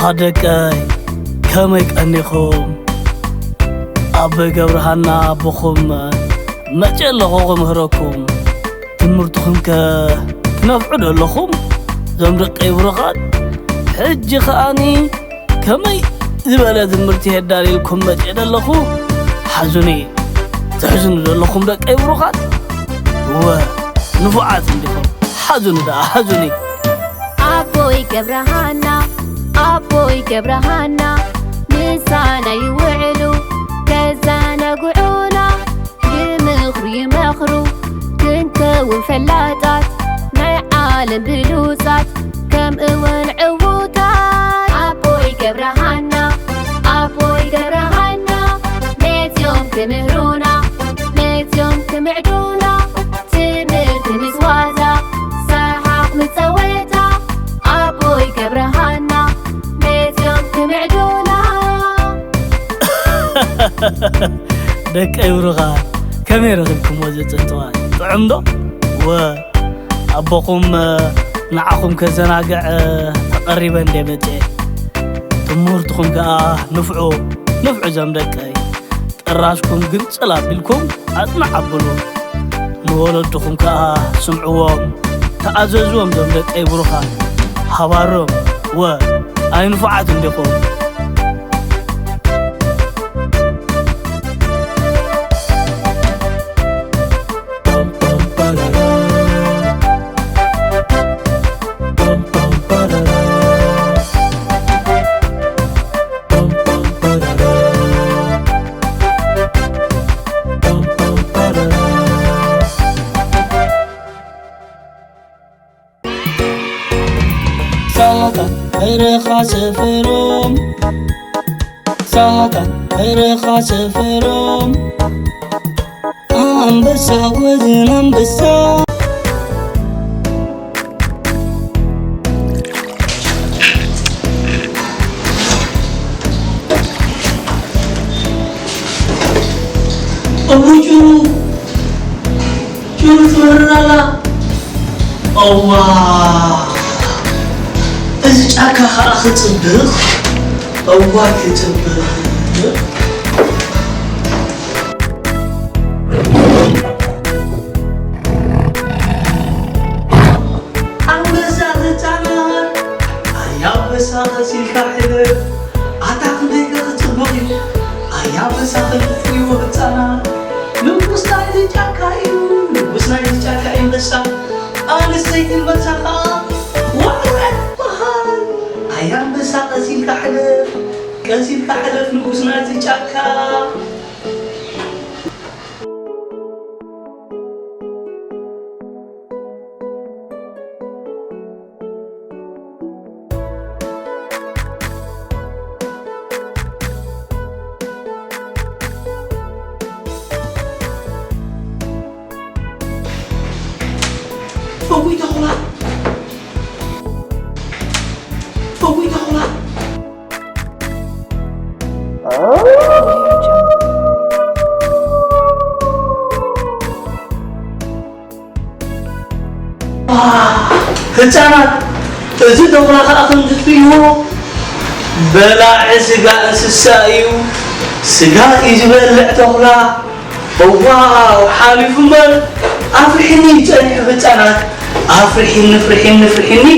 ኣደቀይ ከመይ ቀኒኹም? ኣቦይ ገብረሃና ኣቦኹም መጨለኹ ክምህረኩም። ትምህርትኹም ከ ትነፍዑ ደለኹም? ዞም ደቀይ ብሩኻት፣ ሕጂ ከኣኒ ከመይ ዝበለ ትምህርቲ የዳልየልኩም መጽእ ደለኹ? ሓዙኒ፣ ትሕዝኑ ደለኹም ደቀይ ብሩኻት? እወ፣ ንፉዓት እንዲኹም። ሓዙኒ ደኣ፣ ሓዙኒ። ኣቦይ ገብረሃና፣ ኣቦይ ገብረሃና፣ ምሳና ይውዕሉ ከዘናግዑና፣ ብምኽሪ ይመኽሩ ክንከውን ፈላጣት፣ ናይ ዓለም ብሉጻት ከምኡውን ዕዉታት። ኣቦይ ገብረሃና፣ ኣቦይ ገብረሃና፣ መጽዮም ክምህሩና፣ መጽዮም ክምዕዱና፣ ትምህርቲ ምስ ዋዛ፣ ሰሓቕ ምስ ጸወታ፣ ኣቦይ ገብረሃና፣ መጽዮም ክምዕዱና። ደቀይ ብሩኻት፣ ከመይ ረኺብኩምዎ እዚ ጽንጽዋይ? ጥዑም ዶ? ወ፣ ኣቦኹም፣ ንዓኹም ከዘናግዕ ተቐሪበ እንደ መጽኤ። ትምህርትኹም ከኣ ንፍዑ፣ ንፍዑ ዞም ደቀይ። ጥራዝኩም ግንጽል ኣቢልኩም ኣጽንዕ ኣብሉ። ንወለድኹም ከኣ ስምዕዎም፣ ተኣዘዝዎም ዞም ደቀይ ብሩኻት። ሃባሮም፣ ወ፣ ኣይ ንፉዓት እንዲኹም። ሳታ በረኻ ሰፈሮም፣ ሳታ በረኻ ሰፈሮም፣ ኣንበሳ ወዝን ኣንበሳ። እቡ ጭሩ፣ ጭሩ ትበርር ኣላ። እዋ፣ እዚ ጫካ ኸኣ ክጽብቕ፣ እዋ ክጽብቕ። ኣንበሳ ህጻናት፣ ኣያ ኣንበሳ ቀስ ኢልካ ሕለፍ። ኣታ ክንደይከ ክጽብቕ እዩ። ኣያ ኣንበሳ ከም እትርእይዎ ህጻናት፣ ንጉስ ናይዚ ጫካ እዩ። ንጉስ ናይዚ ጫካ እዩ ኣንበሳ። ኣንስተይቲ ኣንበሳ ኸኣ ዋዕዋዕ ትበሃል። ኣያ ኣንበሳ ቀስ ኢልካ ሕለፍ። ቀስ ኢልካ ሕለፍ ንጉስ ናይዚ ጫካ። እውይ ተኹላ! እውይ ተኹላ! ህፃናት፣ እዚ ተኹላ ከዓ ከምዚ ትርእይዎ በላዒ ስጋ እንስሳ እዩ። ስጋ እዩ ዝበልዕ ተኹላ። ዋው፣ ሓሊፉ እምበር ኣፍሪሕኒ እዩ ጸኒሑ ህጻናት። ኣፍሪሕኒ፣ ፍሪሕኒ፣ ፍሪሕኒ።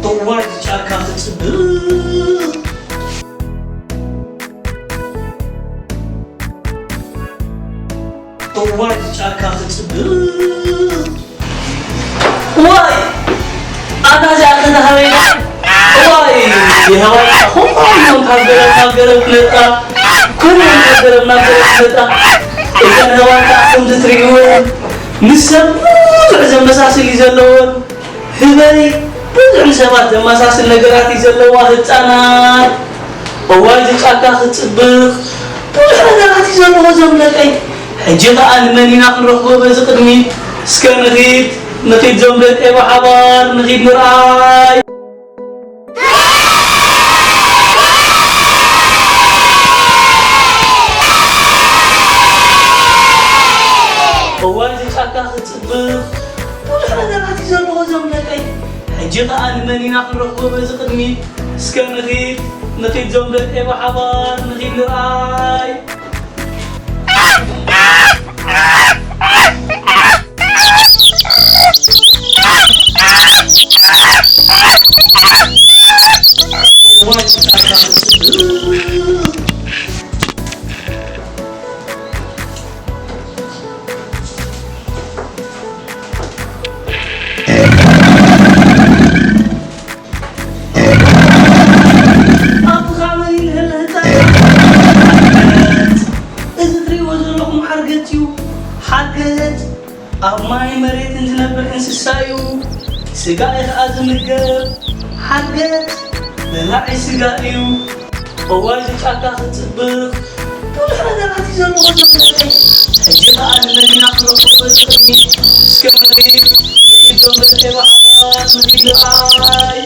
እዋይ ጫካ ክጽብቕ። እዋይ ጫካ ክጽብቕ። እዋይ ኣታ እዚኣ ከተሃበይና። እዋይ የህዋይ ኹሎም ካብ ገረብ ካብ ገረብ ክመጣ ኩሎም ካብ ገረብ ናብ ገረብ ክመጣ። እተን ኣህዋት ከዓ ከምዚ ትርእይወን ምስ ሰብ ብዙሕ ዘመሳስል እዩ ዘለወን። ህበይ ብዙሕ ንሰባት ዘመሳስል ነገራት እዩ ዘለዋ ህፃናት። እዋይ እዚ ጫካ ክፅብቕ ብዙሕ ነገራት እዩ ዘለዎ እዞም ደቀይ። ሕጂ ከዓ ንመን ኢና ክንረኽቦ በዚ ቅድሚት? እስከ ንኺድ ንኺድ እዞም ደቀይ ብሓባር ንኺድ ንርኣይ። ጫካ ክጽብቕ ብዙሕ ነገራት እዩ ዘለዎ ዞም ደቀይ። ሕጂ ኸኣ ንመን ኢና ክንረኽቦ በዚ ቅድሚት? እስከ ንኺድ፣ ንኺድ ዞም ደቀይ ብሓባር ንኺድ ንርኣይ። ኣብቲ ኸኣ መን ይልህል ህጻን? ሓርገጽ። እዚ ትርእይዎ ዘለኹም ሓርገጽ እዩ። ሓርገጽ ኣብ ማይ መሬትን ዝነብር እንስሳ እዩ። ስጋ እዩ ኸኣ ዝምገብ። ሓርገጽ በላዒ ስጋ እዩ። እዋይ፣ እዚ ጫካ ክጽብቕ ብዙሕ ነገራት እዩ ዘለዎ ዞም ደቀይ። ሕጂ ኸኣ ንመን ኢና ክንረኽቦ በዚ ቅድሚት? እስከ ንኺድ፣ ንኺድ ዞም ደቀይ ብሓባር ንኺድ ንርኣይ።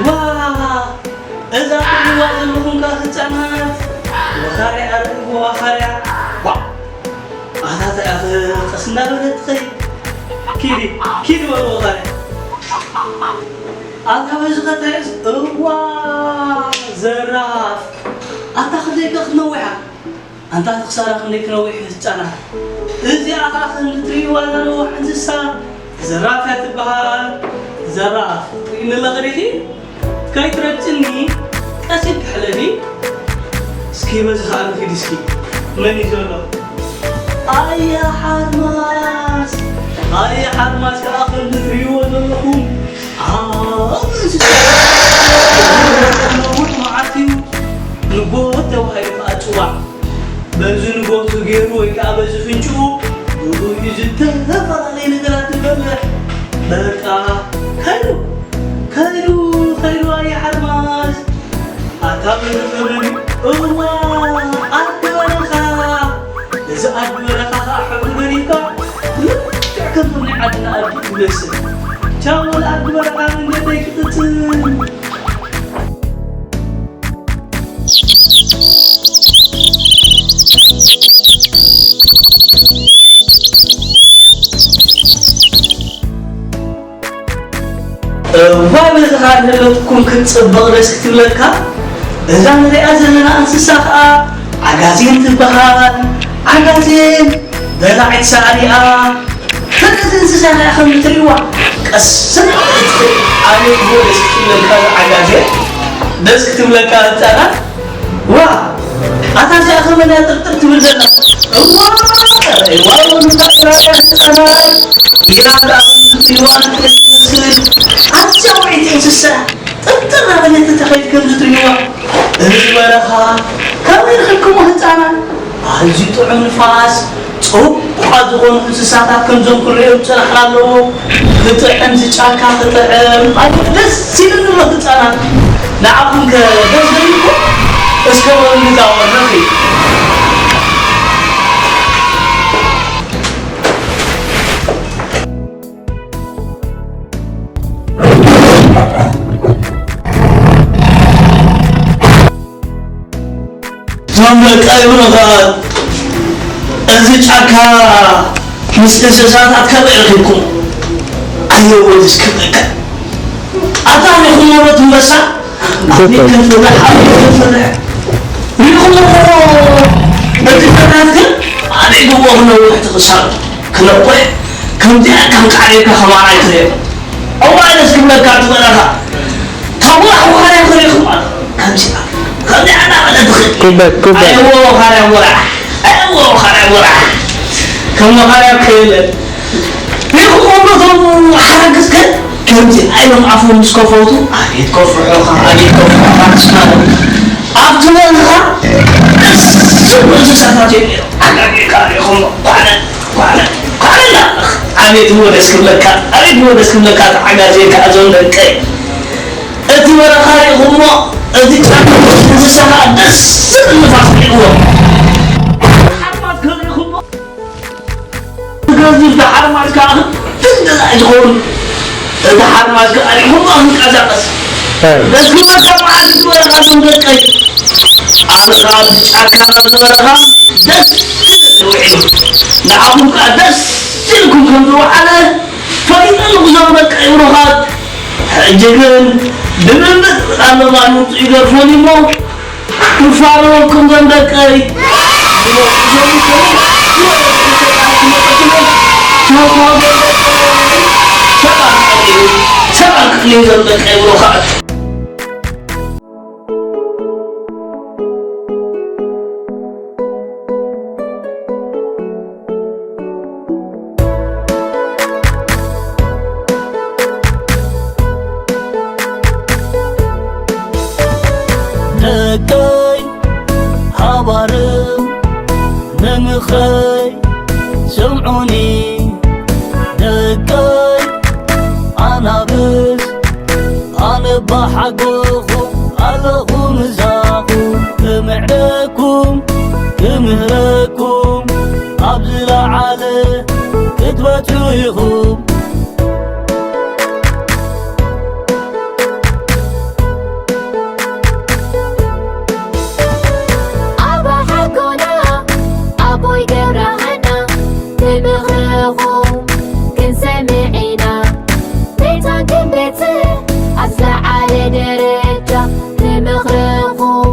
ዋ! እዛ ትርእይዋ ዘለኹም ከኣ ህጻናት ወኻርያ እያ፣ ወኻርያ። ዋ! ኣታ እንታይ እያ ቀስ እናበለት ትኸይድ? ኪዲ፣ ኪዲ በልዎ ኸረ። ኣታ በዚ ኸታይስ፣ እዋ፣ ዘራፍ። ኣታ ክንደይ ከ ክትነውሕ እያ? ኣንታ እቲ ክሳዳ ክንደይ ክነውሕ እዩ ህጻናት። እዚኣ ኸኣ ከም እትርእይዋ እዛ ነዋሕ እንስሳ ዘራፍ እያ ትበሃል። ዘራፍ፣ ርኢኒ ኣለኺ ዲኺ? ከይትረግጽኒ ቀስ ኢልኪ ሕለፊ። እስኪ በዚ ኸኣ ንኺድ እስኪ። መን እዩ ዘሎ? ኣያ ሓርማዝ፣ ኣያ ሓርማዝ ከኣ ከምዚ ትርእይዎ ዘለኹም። ኣብ እንስሳ ነዊሕ መዓልቲ እዩ። ንጎት ተባሂሉ ከኣ ይጽዋዕ። በዚ ንጎቱ ገይሩ ወይ ከኣ በዚ ፍንጭኡ ብኡ እዩ ዝተፈላለየ ነገራት ዝበልዕ። በቃ ከይዱ፣ ከይዱ፣ ከይዱ ኣየ ሓርማዝ። ኣታ በረኻ በሪ፣ እዋ፣ ኣደ በረኻ። እዚ ኣደ በረኻ ኸኣ ሕብሩ ገዲፍካ፣ ልክዕ ከምቶም ናይ ዓድና ኣድጊ ትመስል። ቻው፣ ኣደ በረኻ፣ መንገደይ ክቕጽል። እዋይ፣ በዚ ኸኣ ንህለትኩም ክትጽብቕ ደስ ክትብለካ። እዛ ንሪኣ ዘለና እንስሳ ኸኣ ዓጋዜን ትበሃል። ዓጋዜን በላዒት ሳዕሪ እያ። ፈለጥቲ እንስሳ ኸኣ ከም እትርእይዋ ቀስ እናበለት ትኸይድ። ኣቤት እሞ ደስ ክትብለካ እዛ ዓጋዜን። ደስ ክትብለካ ህጻናት። ዋ! ኣታ እዚኣ ከመን እያ ጥርጥር ትብል ዘላ? እዋ! እዋ! እዋ! ህጻናት! ኢራ ከኣ እዋ! ትመስል። ኣዝያ ውዕይቲ እንስሳ። ጥርጥር እናበለት ትኸይድ ከም ዝትርእይዋ። እዚ በረኻ ካበይ ረኺብኩሞ ህጻናት? ኣዝዩ ጥዑም ንፋስ፣ ጽቡቓት ዝኾኑ እንስሳታት ከምዞም ክንርእዮም ዝጸናሕና ኣለዎ። ክጥዕም፣ እዚ ጫካ ክጥዕም። ኣይ፣ ደስ ኢሉኒ ኣሎ ህጻናት። ንዓኹም ከ ደስ ዶ ኢልኩም? እስከ በሉ ንዛወር፣ ነኺ። እዞም ደቀይ ብሩኻት፣ እዚ ጫካ ምስ እንስሳታት ከመይ ረኺብኩም? ኣየወ ደስ ክብለካ። ኣታ ሪኹሞ ዶ ትንበሳ? ኣቤት ከፍርሕ፣ ኣቤት ከፍርሕ። ሪኹሞ እቲ ፈርሃት ግን ኣበይ ግብኦ ክነውሕ ትኽሳሉ። ክነውሕ ከምዚኣ ኢልካ እንቃዕሪርካ ከማን ኣይትርእዮ። እዋይ ደስ ክብለካ እቲ በረኻ። ካብ ወራሕ ወኻርያ ክርእኹም ኣሎ። ከምዚኣ፣ ከምዚኣ እናበለ ትኽእል። ኩበት፣ ኩበት። ኣይዎ ወኻርያ ወራሕ። ኣይዎ ወኻርያ ወራሕ። ከም ወኻርያ ከየለ። ሪኹም እቶም ሓረግት ግን ከምዚኣ ኢሎም ኣፎም ምስ ከፈቱ፣ ኣቤት ከፍርሑኻ፣ ኣቤት ከፍርሑኻ ትስማዕ። ኣብቲ በረኻ ደስ ዝብሉ እንስሳታት እዮም ነይሮም። ዓጋዜካ ሪኹሞ፣ ኳዕለ፣ ኳዕለ፣ ኳዕለ እናበልኻ። ኣቤት እሞ ደስ ክብለካ፣ ኣቤት እሞ ደስ ክብለካ፣ እቲ ዓጋዜካ እዞም ደቀይ። እቲ በረኻ ሪኹሞ፣ እቲ ጫካ፣ እንስሳ ኸኣ ደስ ዝብል ንፋስ ሪእዎ። ሓርማዝ ከሪኹሞ፣ ገዚፍ ሓርማዝ ከኣ ክንደዛ እዩ ዝኸውን። እቲ ሓርማዝ ከኣ ሪእኹሞ ክንቀሳቐስ። ኣይ። ደስ ክብለካ መዓልቲ ዝበረኻ ዞም ደቀይ። ኣነ ኸዓ ጫካ ናብ ዝበረኻ ደስ ኢሉኒ ውዒሉ። ንዓኹም ከኣ ደስ ኢልኩም ከም ዝወዓለ ፈሊጠ ኣለኹ። ዞም ደቀይ ብሩኻት፣ ሕጂ ግን ድምምፅ ኣሎ ባሉ ይደርፈኒ እሞ ክፋለወኩም ዞም ደቀይ። ቻው ቻው ዞም ደቀይ። ሰላም ቀኒዩ፣ ሰላም ቀኒዩ ዞም ደቀይ ብሩኻት። ደቀይ ሓባርም ንምኽረይ ስምዑኒ ደቀይ ኣናብስ ኣነ ባሓጎኹ ኣለኹ ምሳኹም ክምዕደኩም ክምህረኩም ኣብ ዝለዓለ ክትበጽሑ ኢኹም። ኣባ ሓጎና ኣቦይ ገብረሃና ብምኽርኹም ክንሰምዕ ኢና። ቤታን ክንበጽሕ ኣብ ዝለዓለ ደረጃ ብምኽርኹም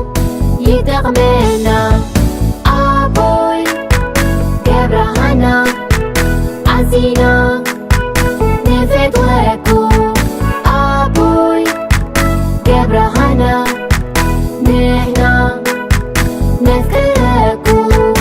ይጠቕመና። ኣቦይ ገብረሃና ኣዚና ንፈትወኩም። ኣቦይ ገብረሃና ንሕና ነፍቅረኩም።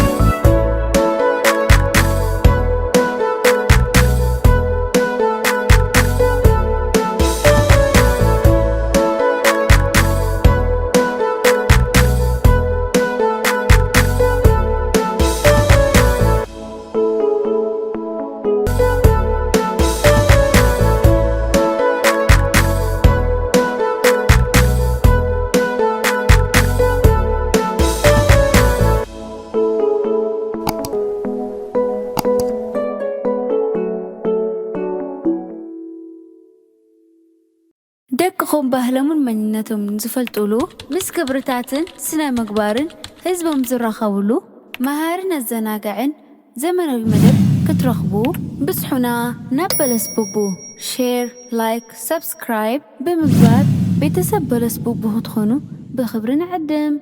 ደቅኹም ባህሎምን መንነቶምን ዝፈልጡሉ፣ ምስ ክብርታትን ስነ ምግባርን ህዝቦም ዝራኸብሉ፣ መሃርን ኣዘናጋዕን ዘመናዊ መደብ ክትረኽቡ ብጽሑና። ናብ በለስ ቡቡ። ሼር፣ ላይክ፣ ሰብስክራይብ ብምግባር ቤተሰብ በለስ ቡቡ ክትኾኑ ብኽብሪ ንዕድም።